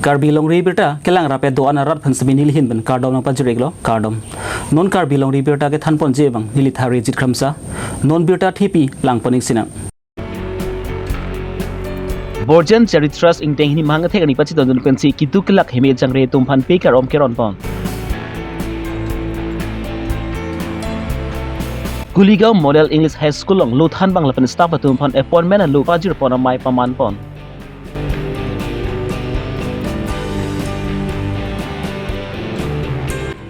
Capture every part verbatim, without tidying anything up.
Karbi Longri Abirta kelang rap-et do-an arat aphan semi nelihin pen kardom nangpajir-iklo, kardom. Non Karbi Longri Abirta kethanponji abang neli Tharijit Kramsa. Non birta thepi langpon-ik sinang. Borjan Charity Trust ingdeng hini mahang kethek arni pachedondun pensi keduk kelak heme jangre atum aphan pe kar-om keronpon. Kuligaon Model English High School along lothan abang lapen staff atum aphan appointment alo pajirpon amei pamanpon.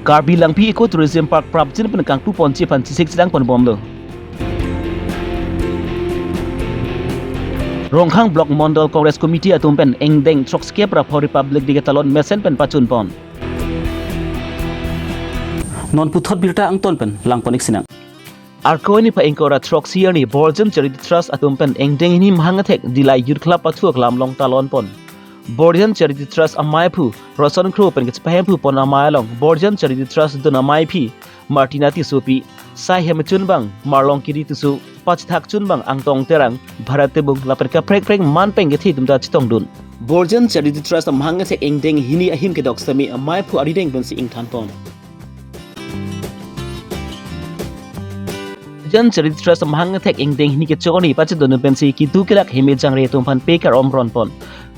Karbi Langphi Eco Tourism Park prapjin pen kangpuponji aphan chesik chedangponbomlo. Rongkhang Block Mondol Congress Committee atum pen ingdeng throksi kep ra pho Republic Day ketalon mesen pen pachunpon. Non puthot birta angton pen langpon-ik sinang. Arkoi niphai ingkoi ra throksi arni Borjan Charity Trust atum pen ingdeng hini mahang kethek Dillai Youth Club pathu aklam along talonpon. Borjan Charity Trust amei aphu Roson Kro pen kachepahemphu pon amei along Borjan Charity Trust dun amei aphi Martina Tissopi, sai hem chunbang Marlong Kiri Tisso, pachethak chunbang Angtong Terang, Bharat Tebung lapen kaprek prek man pen kethe atum ta chetongdun. Borjan Charity Trust amahang kethek ingdeng hini ahim kedok sitame amei aphu arideng pensi ingthanpon. Borjan Charity Trust amahang kethek ingdeng hini kechok arni pachedondun pensi keduk kelak heme jangre atum aphan pe kar-om ronpon.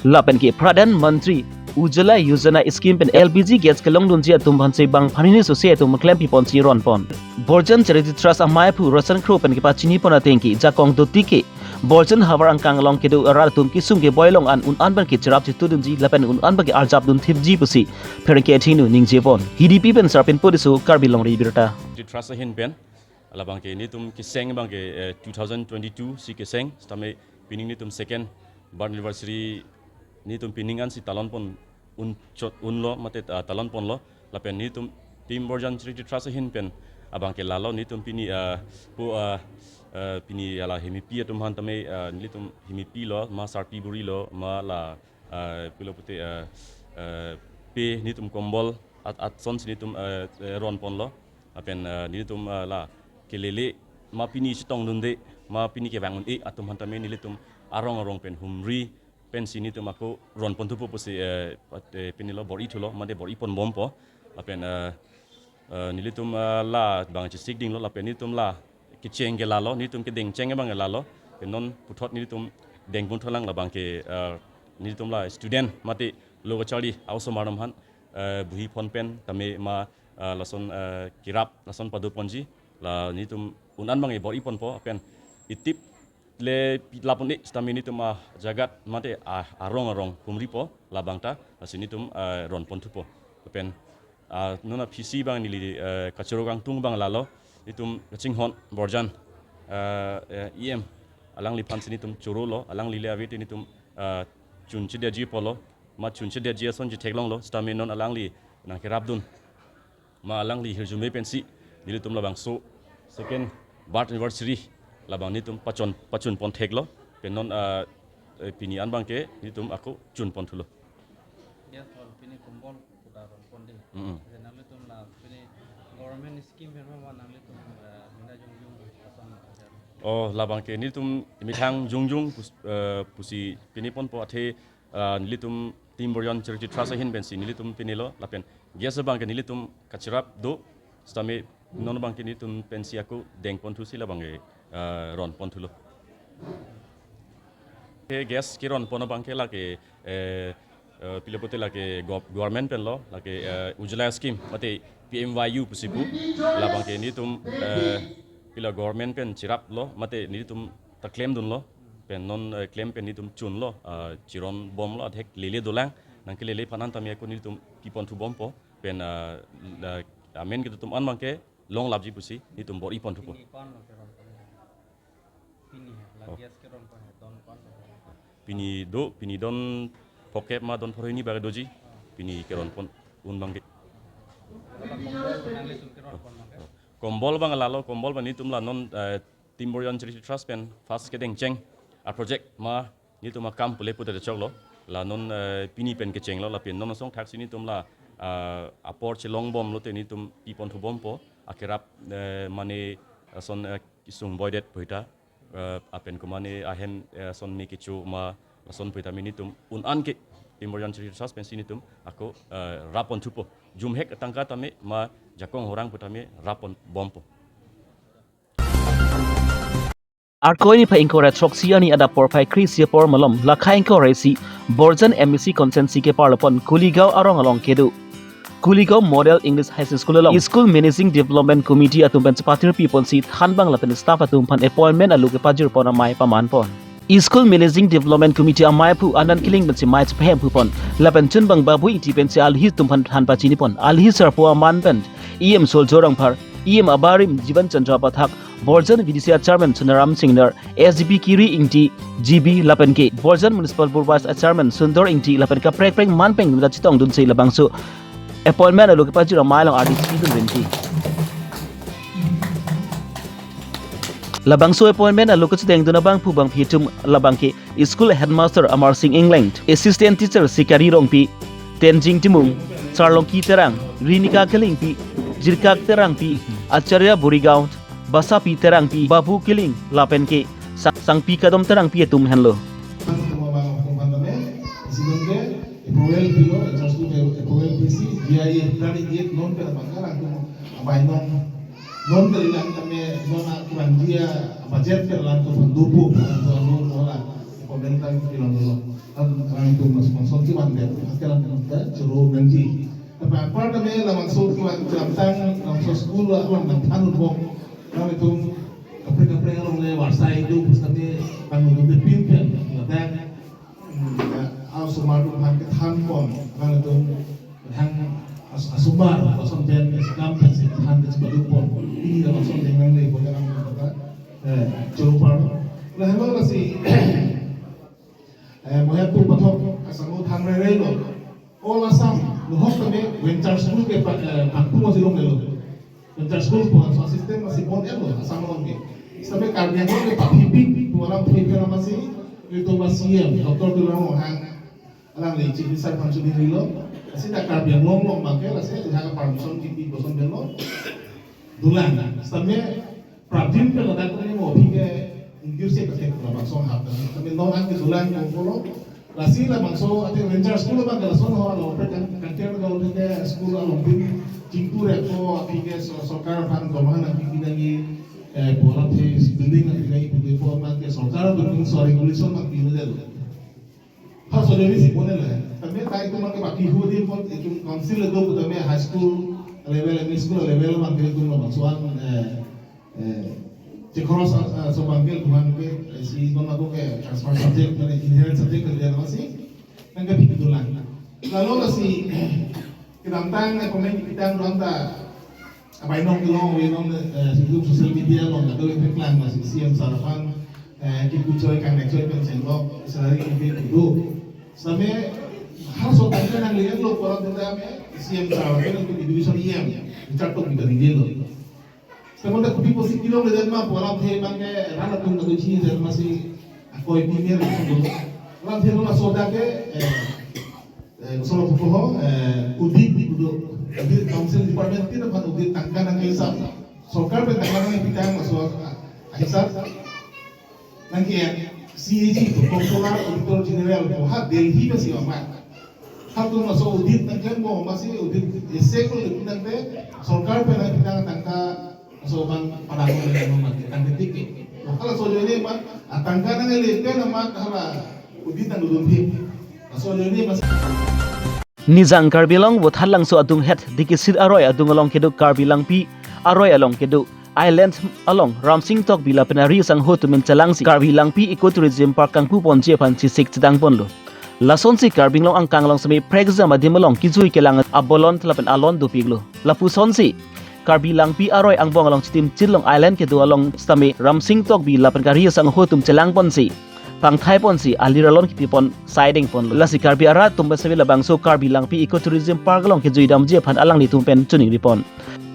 Lapen ke Pradhan Mantri Ujjwala Yojana scheme pen L P G gas kelongdunji atum aphansi bang phanini sose atum klempiponsi ronpon. Borjan Charity Trust amei aphu Roson Kro pen kepachinipon ateng ke jakong dotike Borjan havar angkang along kedo arat atum kesung keboi along an un-an pen ke cherap chetudunji lapen un-an pen ke arjapdun thipji pusi pherangke athengno ningjepon. Hidipi pen Sarpin Podiso, Karbi Longri Abirta. Charity Trust ahin pen labang ke netum keseng abang ke, eh, two thousand twenty-two si keseng, sitame pining netum second birth anniversary netum pining ansi talonpon un chot unlo mate, ah, talonponlo. Lapen netum Team Borjan Charity Trust ahin pen abang ke lalo netum pini, ah, pu, ah, ah, pini hala hemipi atum aphan tame, ah, netum hemipi lo, ma sarpi buri lo, ma la, ah, pulo pute, ah, ah, pe netum kombol at, atsonsi netum, ah, eh, ronponlo. Lapen, ah, netum, ah, la kelele ma pini chetongdunde, ma pini kevang un-e atum aphan tame netum arong arong pen humri pensi netum ako ronponthupo pusi, eh, pat-, eh, pinilo bor-ithulo, mate bor-iponbompo. Lapen, eh, eh, netum, eh, labang chesik dinglo, lapen netum la kecheng ke lalo, netum kedengcheng abang ke lalo. Pen non puthot netum dengponthulang labang ke, eh, netum la student mate lo kacharli a-osomar atum aphan, eh, buhi phone pen tame ma, eh, lason, eh, kerap lason padoponji la netum un-an abang ke bor-iponpo, lapen itip le pi- lapun-e sitame netum ajagat mate, ah, arong arong humripo labang ta, lasi netum, ah, ronponthupo. Lapen, ah, non aphisi abang neli, eh, kachoro kangtung abang lalo, netum kachinghon Borjan, eh, eh, E M alangliphansi netum chorolo, alangli le avete netum, ah, chunchedetji pulo, ma chunchedetji ason chetheklonglo, sitame non alangli nangkerapdun ma alangli hirjume pensi nelitum labangso second birth anniversary labang netum pachon, pachunpon theklo. Pen non, ah, eh, pini an abang ke netum ako chunponthulo. Yes, hol pini kombol kuda ronpon dei. Mm-mm. Nanglitum la pini government scheme pen ma nanglitum, eh, mina jongjong ason. Oh, labang ke netum methang jongjong pus-, eh, pusi pini ponpo, athe, ah, nelitum Team Borjan Charity Trust ahin pensi nelitum pinilo, lapen gas abang ke nelitum kacherap do, sitame non abang ke nelitum pensi ako dengponthusi labang ke, ah, ronponthulo. Ke gas keronpon abang ke lake, eh, eh, pilo pute lake gov-, government penlo, lake, eh, Ujjwala scheme mate P M Y U pusi pu, labang ke netum, eh, pilo government pen cheraplo mate netum ta klemdunlo. Pen non, eh, klem pen netum chunlo, ah, chironbomlo, adhek lele dolang, nangkelele aphan an tame ako netum piponthu bompo. Pen, ah, la, amen ke atum an abang ke longlapji pusi netum bor-iponthupo. Pini ko-an lo keronpon? Pini la, oh, gas keronpon, don ko-an lo? Pini do, pini don phokep ma don phoroi hini abang doji. Pini keronpon un abang ke. Kombol nanglitum keronpon abang ke? Kombol abang lalo, kombol abang netum la non, eh, Team Borjan Charity Trust pen first kedengcheng a-project ma netum akam pule pute choklo. La non, eh, pini pen kechenglo, lapen non asong thaksi netum la, ah, apor chelongbomlote netum piponthu bompo, akerap, eh, mane ason, eh, kesung boidet puhita, eh, lapen komane ahem, eh, ason me kecho ma lason puhita me netum un-an ke Emergency resource pensi nelitum ako, eh, rap-on thupo. Jumhek tangka tame ma jakong horang pu tame rap-on bompo. Arkoi niphai ingkoi ra throksi arni adap porphai kre-isi apor malom lakha ingkoi ra isi Borjan M A C constituency keparlo pon Kuligaon arong along kedo Kuligaon Model English High School along School Managing Development Committee atum pen chepatir pi ponsi thanbang lapen staff atum aphan appointment alu kepajir pon amei paman pon. School Managing Development Committee amei aphu Anand Killing pensi mei chepahemphu pon lapen chunbang Babu Ingti pensi alhi atum aphan than pachini pon. Alhi sarpo aman pen E M Soljo Rongphar, E M abarim Jiban Chandra Pathak, Borjan V D C a Chairman Sonaram Singnar, S D P Kiri Ingti, G B lapen ke Borjan Municipal Board Vice Chairman Sundor Ingti lapen kaprek prek man pen nunda chetongdunsi labangso appointment alu kepajir amei along ardi chidun rinti. Labangso appointment alu kachetongdun abangphu bangphi atum labang ke School Headmaster Amar Singh Engleng, Assistant Teacher Sikari Rongpi, Tenzing Timung, Sarlongki Terang, Rinika Kelingpi, Jirkak Terangpi, Acharya Burigaon, Basapi Terangpi, Babu Killing lapen ke Sang-, Sangpi Kadom Terangpi atum henlo. Approval pilo, charge to approval pisi, G I A plan idiet non pela bangkar angkung abai non, non pela ilang kami non akuran dia budget pela langkung dupu pela langkung anu pela komentar pilo dolo. Kan orang itu mas sponsor kiwan dia, akhirnya kita curu nanti. Tapi apa namanya, lamang so kiwan kiwan tang, lamang so school lah, lamang tang bom. Kami itu kaprek kaprek orang le warsai itu, terus kami tanggung jawab pin pen, ngadak. Hmm, ya, asomar atum aphan kethan pon, abang atum hang as-, asomar, lason pen kesekam pen si than pen si paduk pon. Ini lason pen nangle pon, yang kata, eh, choro par. Lahelo lasi, eh, moya tu pathok asangho than rere lo. All Assam, nohok tame venture school ke pa-, eh, pangtung si longlelo. Venture school pu laso system masi bon-etlo Assam along ke. Sampai Karbi Anglong ke pathipik pu alam thipik alam masi, itu mas C M, Doctor Tuliram Ronghang, alangli Chief Minister aphan chini rilo. Lasi ta Karbi Anglong along abang ke, lasi ta permission kipi boson delo. Dolang. Sampai Prabdin pen ladak tame mo aphi ke induce ke labangso hap. Tame non an ke dolang ko polo. Lasi labangso ate venture school abang ke lason ho lo pe kan, kan tiar lo ke school along bin chingtu re ko aphi ke so-, sorkar aphan dorma nangpi nangji, eh, bola the building nangpi nangji pute po abang ke sorkar do so regulation nangpi nangji. Ha, so jadi si pone le. Tame tai tu make baki hu di pon itu council le do tame high school level, M E school level abang ke itu labangso an, eh, eh, chikros, eh, so abang ke tuhan ke, eh, si non aku ke transfer subject, mane inherent subject ke dia masih. Nang ke pikir tulang. Lalu lasi kedamtang, eh, komen kita doan ta abai nong kelong, abai nong, eh, sejak social media along, atau yang keklang masih C M sir aphan, eh, kipu choi kang nek choi pen senlok, salary lebih kudu. Sampai hal so tangka nangle lo, kolam tangka me C M sir aphan untuk division E M, dicatat kita di lo. Sampai tak kopi posisi kelong le dan ma, kolam the man ke rana tung katu chi dan masih akoi pimir. Kolam the lo masih ada ke, eh, eh, solo pupo ho, eh, audit di kudu, audit council department tin aphan audit tangka nangkehisap. Sorkar pen tangka nangpitang laso, ah, hisap. Nangke C A G pu, Comptroller Auditor General pu ha Delhi masi amat. Ha tu laso audit nangklem mo masi audit esek lo pinang te sorkar pen nangpitang tangka laso abang padang mo le mo mati tangke tiki. Hala so jone ma, ah, tangka nangle pen amat hala audit nangdun thip. Laso jone mas- Nijang Karbi Anglong Vothatlangso adunghet Dikisir aroi adung along kedo Karbi Langpi aroi along kedo Island along Ramsing Tokbi lapen ari asangho atum pen chelangsi Karbi Langpi Eco Tourism Park kangpu ponji aphan chesik chedang ponlo. Lasonsi Karbi Anglong angkang along semi prekjam adim along kejui kelang abolon lapen alon dopiklo. Lapusonsi Karbi Langpi aroi angbong along chitim chilong island kedo along sitame Ramsing Tokbi lapen ari asangho atum chelang ponsi, pangthai ponsi, alir alon kipi pon, siding ponlo. Lasi Karbi arat atum pen semi labangso Karbi Langpi Eco Tourism Park along kejui damji aphan alanglitum pen choningri pon.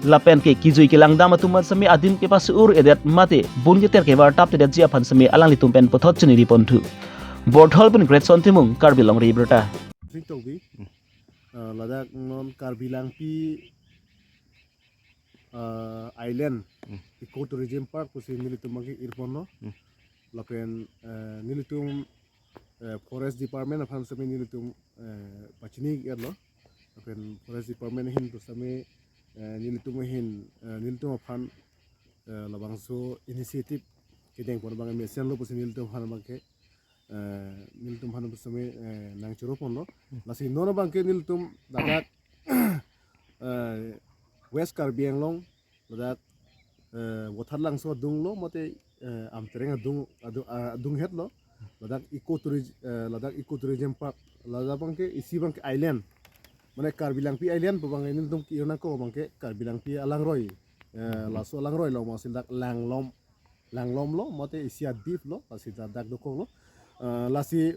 Lapen ke kejui kelang dam atum pen semi adim kepasur-edet mate bun keter kevar tap tedetji aphan semi alanglitum pen puthot choningri ponthu. Borthol pen Greatson Timung, Karbi Longri Abirta. Ramsing Tokbi, ah, ladak non Karbi Langpi ah, Island, hmm, Eco Tourism Park pusi nelitum abang ke ir ponlo. Hmm. Lapen, eh, nelitum eh, Forest Department aphan sitame nelitum, eh, pachini-etlo. Lapen Forest Department ahin pusitame, eh, nelitum ahin, eh, nelitum aphan, eh, labangso initiative kedeng pon abang mesenlo pusi nelitum aphan abangke, eh, nelitum aphan pusitame, eh, nangchoro ponlo. Lasi non abangke nelitum ladak, eh, West Karbi Anglong, ladak, eh, Vothatlangso adunglo, mate, eh, Amtereng adung, adung, ah, adung hetlo, ladak eco tourism, eh, ladak eco tourism park, ladak abangke isi abangke island, mane Karbi Langpi Island pu abangke nelitum ki-ir nangkok abangke Karbi Langpi alangroi, eh, laso alangroi along masi dak Langlom, Langlomlo, mate isi adiplo, lasi dak, dak dokoklo. Eh, lasi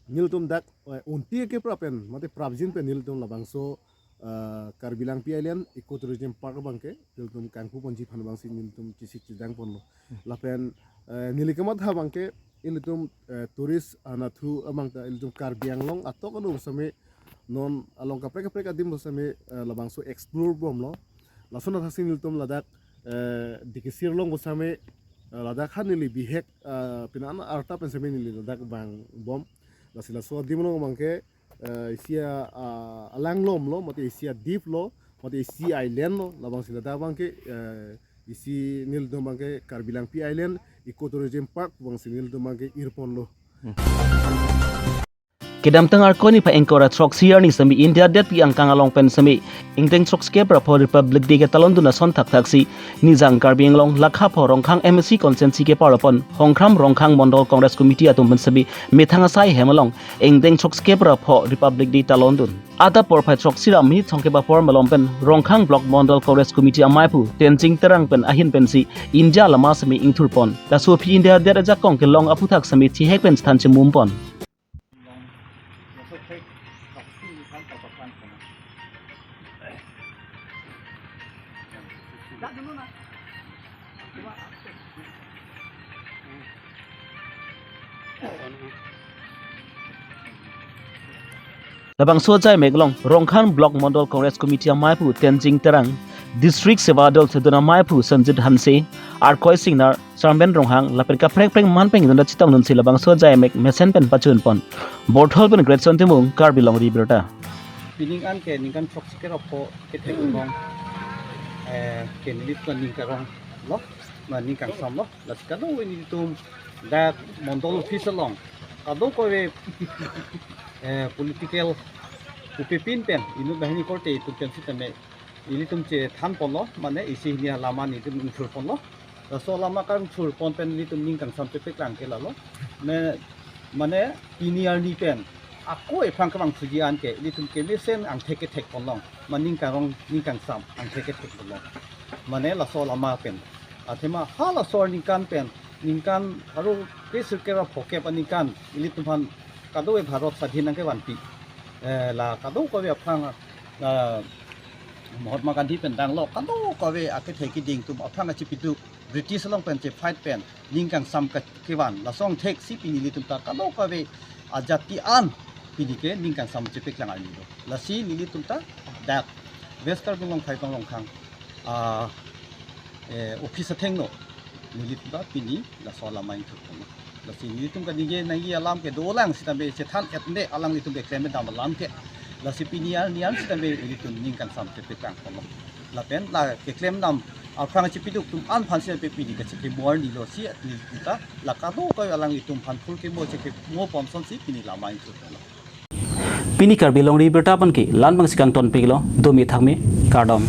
nelitum dak, eh, unti keprap pen, mate prapjin pen nelitum labangso, eh, Karbi Langpi Island Eco Tourism Park abangke, nelitum kangpu ponji aphan abangsi nelitum chesik chedang ponlo. Lapen, eh, neli kamatha abangke, ilitum, eh, tourist anatthu amang ta ilitum Karbi Anglong atok anu pusitame non along kaprek kaprek adim pusitame, eh, labangso explore bomlo. Lason athasi nelitum ladak, eh, Dikisir along pusitame, eh, ladak han neli bihek, eh, pini an arta pen sitame neli ladak vangbom. Lasi laso adim along abangke, eh, isi a, ah, alanglomlo, mate isi adiplo, mate isi islandlo, labangsi ladak abangke, eh, isi nelitum abangke Karbi Langpi Island Eco Tourism Park abangsi nelitum abangke ir ponlo. Kedamtang Arkoi niphai ingkoi ra throksi arni sitame India detpi angkang along pen sitame ingdeng throksikep ra pho Republic Day ketalondun ason thakthaksi Nijang Karbi Anglong lakha pho Rongkhang M A C constituency kepar apon Hongkhram Rongkhang Mondol Congress Committee atum pen sitame methang asai hem along ingdeng throksikep ra pho Republic Day talondun. Adap porphai throksi ra minit thomkep apor malom pen Rongkhang Block Mondol Congress Committee amaiphu Tensing Terang pen ahin pensi India lama sitame ingthur pon. Laso aphi India det ajakong kelong aphuthak sitame thihek pen chethan chemum pon. Labangso ajaimek along Rongkhang Block Mondol Congress Committee amaiphu Tensing Terang, District Seva Dal sedun amaiphu Sanjit Hanse, Arkoi Singnar, Sarmen Ronghang, lapen kaprek prek man pen idun chetongdunsi labangso ajaimek mesen pen pachun pon. Borthol pen Greatson Timung, Karbi Longri Abirta. Pining an ke ningkan throksi kep ra pho kethek along, eh, candidate ko ningkan rong lo, ma ningkan som lo, lasi kadokave nelitum dak mondol office along, kadokave, eh, political pupe pin pen, inut banghini korte itum pen sitame, ilitum chethan ponlo, mane isi hini alama nelitum ingthur ponlo. Laso alama kangthur pon pen ilitum ning kangsam chepeklang ke lalo. Me, mane pini arni pen ako ephrang kevang thuji an ke ilitum kemesen angthek kethek ponlong. Ma ning karong ning kangsam angthek kethek ponlong. Mane laso alama pen. Athema ha laso aningkan pen, ningkan pharo kre sirkep ra phokep aningkan ilitum aphan kadokave Bharat sadhin nangkevanpi. Eh, la kadokave aphrang, la Mahatma Gandhi pen danglo kadokave akethe kiding atum aphrang kachipiduk British along pen chefight pen ning kangsam ke-, kevan lason theksi pini ilitum ta kadokave ajati an pini ke ning kangsam chepeklang arni do. Lasi nelitum ta dak West Karbi Anglong Phaibang Rongkhang, ah, eh, office athengno nelitum ta pini laso alama ingthur ponlo. Lasi nelitum kaningje nangji alam ke dolang sitame chethan etne alanglitum keklem dam alam ke. Lasi pini arni an sitame ilitum ning kangsam chepeklang ponlo. Lapen la keklem dam aphrang chipiduk atum an aphan sitame pini kachekimo arni lo si nelitum ta la kadokave alanglitum aphan phul kemo chekimo pon asonsi pini lama ingthur ponlo. Pini Karbi Longri Abirta pen ke la-an abangsi kangtonpiklo, dome thakme, kardom.